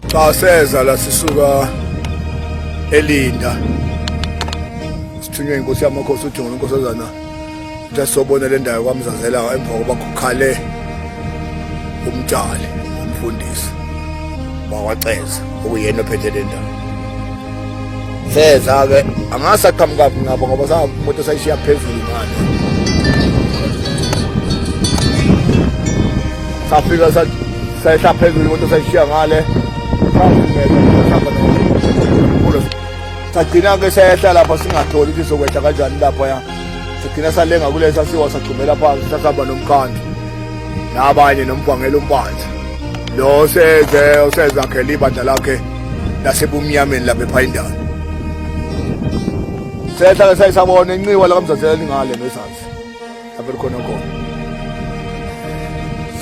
Cha, seza la sisuka eLinda, sithunywe inkosi yamakhosi uJongo inkosazana ukuthi asobona le ndawo kwaMzazela emva kokuba kukhale umtshali umfundisi wakwaCeza okuyena ophethe le ndawo. Seza-ke angasaqhamukaphi ngabo ngoba samoto sayishiya phezulu ngale, safika sayehla phezulu imoto sayishiya ngale, sagcina-ke sehla lapha singatholi ukuthi sokwehla kanjani lapha ya, sigcina salenga kulesa siwa sagxumela phansi, sasihamba nomkhandlu nabanye nomvangela uMpanza lo seze osezakhela ibandla lakhe lasebumnyameni lapha ephayindana. Sehla-ke sayisabona inxiwa lakaMzazela lingale ngezansi lapho likhona khona,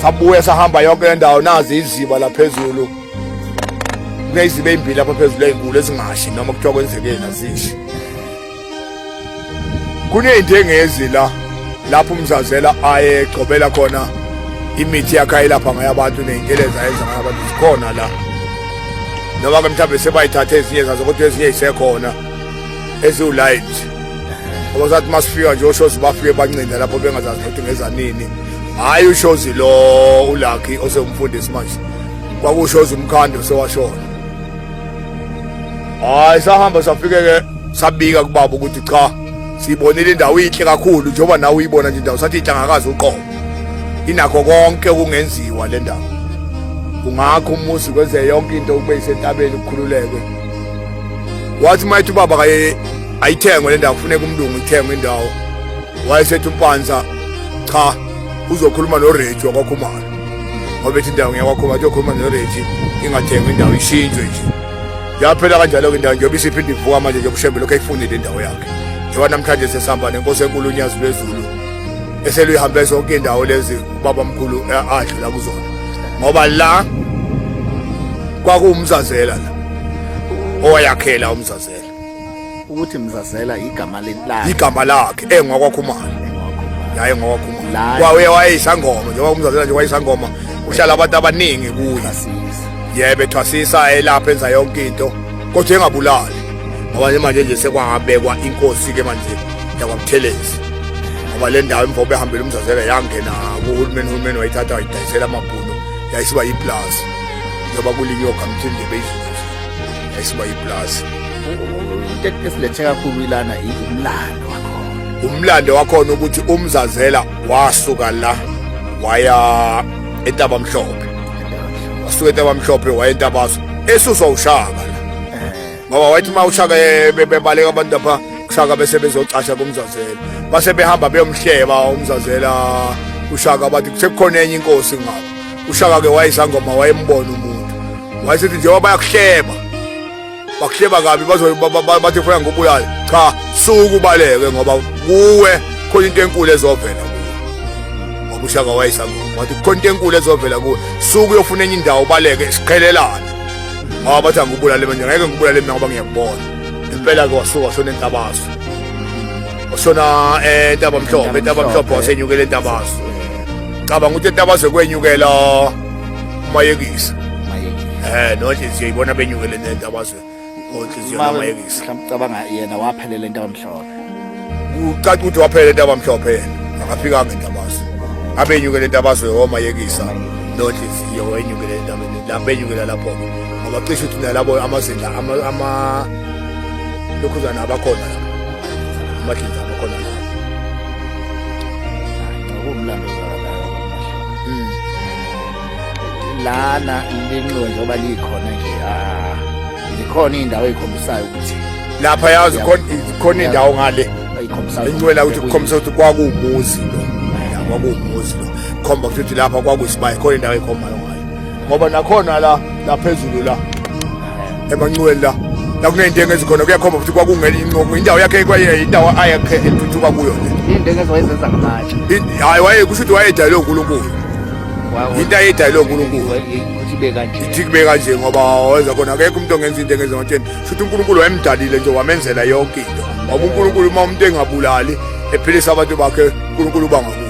sabuya sahamba yonke le ndawo. Nazi iziba laphezulu, kuneziba ezimbili lapha phezulu ezinkulu ezingashi noma kuthiwa kwenzekeni azishi. Kuney'ndengezi la lapho uMzazela ayegcobela khona imithi yakhe ayelapha ngayo abantu ney'ntelezi ayenza ngayo abantu zikhona la, noma-ke mhlawumbe sebayithathe ezinye zazo, kodwa ezinye yisekhona eziwulayini nje. Ngoba sathi masifika nje oShozi bafike bancinda lapho bengazazi ukuthi ngezanini. Hhayi uShozi lo uLucky osewumfundisi manje, kwakuShozi umkhando sewashona. Hayi, sahamba safike-ke sabika kubaba ukuthi cha, siyibonile indawo, inhle kakhulu njengoba nawe uyibona nje indawo. Sathi inhlangakazi uqobo, inakho konke okungenziwa le ndawo, kungakho umuzi kwenze yonke into kube isentabeni kukhululeke. Wathi uma ethi ubaba kaye ayithengwe le ndawo, kufuneka umlungu ithengwe indawo. Wayesethi uMpanza cha, uzokhuluma noReji wakwaKhumalo, ngoba ethi indawo ngiyakwakhuluma, athi uyokhuluma noReji ingathengwa indawo, ishintshwe nje. Yaphela kanjalo-ke indawo, njengoba isiphinde ivuka manje nje uShembe lokhu eyifunile indawo yakhe, njengoba namhlanje sesihamba nenkosi enkulu uNyazi lwezulu eseluyihambe zonke indawo lezi ubaba mkhulu adlula kuzona, ngoba la kwakuwumzazela la owayakhela uMzazela. Ukuthi Mzazela igama lakhe? Igama lakhe engwakwaKhumalo, yaye ngwakwaKhumalo kwaye wayeyisangoma, njengoba uMzazela nje wayisangoma, uhlala abantu abaningi kuye. Yebo, ethwasisa, elapha, enza yonke into, kodwa engabulali, ngoba nje manje nje sekwabekwa inkosi-ke manje yakwaButhelezi, ngoba le ndawo emva behambele uMzazela yangena kuhulumeni, uhulumeni wayithatha wayidayisela amabhunu, yayisiba yiplazi njengoba kulinywa ogamthini nje beyizuza, yayisiba yiplazi. Into esilethe kakhulu ilana umlando wakhona. Umlando wakhona ukuthi uMzazela wasuka la waya eNtabamhlophe, wasuka eNtabamhlophe waya eNtabaso, esuswa uShaka la, ngoba wayethi uma uShaka bebaleka abantu lapha kuShaka bese bezocasha kuMzazela, base behamba beyomhleba uMzazela uShaka, bathi sekukhona enye inkosi ngapha. UShaka-ke wayesangoma, wayembona umuntu, wayesethi njengoba bayakuhleba, bakuhleba kabi, bathi funa ngikubulale, cha, suka ubaleke, ngoba kuwe khona into enkulu ezovela kuwe. Ngoba uShaka wayesangoma, wathi kukhona into enkulu ezovela kuwe, suka uyofuna enye indawo, ubaleke, siqhelelane, ngoba bathi angikubulale manje, ngeke ngikubulale mina ngoba ngiyakubona. Impela-ke wasuka washona eNtabaso, washona eNtabamhlophe, eNtabamhlophe wasenyukela eNtabaso. Cabanga ukuthi eNtabaso kwenyukela uMayekisa noNhliziyo, ibona benyukele neNtabaso oNhliziyo noMayekisa. Mhlawumbe cabanga yena waphelela eNtabamhlophe. Kucaca ukuthi waphelela eNtabamhlophe yena, akafikanga eNtabaso, abenyukele eNtabaso oMayekisa noNhliziyo, wenyukele entabeni la, benyukela lapho-ke, ngoba cishe ukuthi nalabo amazindla ama lokhuzana abakhona lapho, amadlinza abakhona lapho. Ngokumlando ozwakalayo lana linxiwe njengoba likhona nje, ah, zikhona iy'ndawo ey'khombisayo ukuthi lapha yazi khona indawo ngale ey'khombisayo incwela ukuthi kukhombisa ukuthi kwakuwumuzi lo. Ya, kwakuwumuzi lo, khomba ukuthi lapha kwakuyisibaya, khona indawo ekhombayo ngayo, ngoba nakhona la laphezulu la emanxiweni la la kuney'ntengo ezikhona, kuyakhomba ukuthi kwakungena inqomo indawo yakhe, kwaye indawo ayakhe ethuthuka kuyo le. Iy'ntengo eziwayezenza ngamatshe. Hhayi, waye kusho ukuthi wayedalwe uNkulunkulu, into ayedalwe uNkulunkulu ukuthi ibe kanje. Ithi kube kanje, ngoba wenza khona, akekho umuntu ongenza into engenza ematsheni, shuthi uNkulunkulu wayemdalile nje, wamenzela yonke into, ngoba uNkulunkulu uma umuntu engabulali ephilisa abantu bakhe, uNkulunkulu uba ngakuye.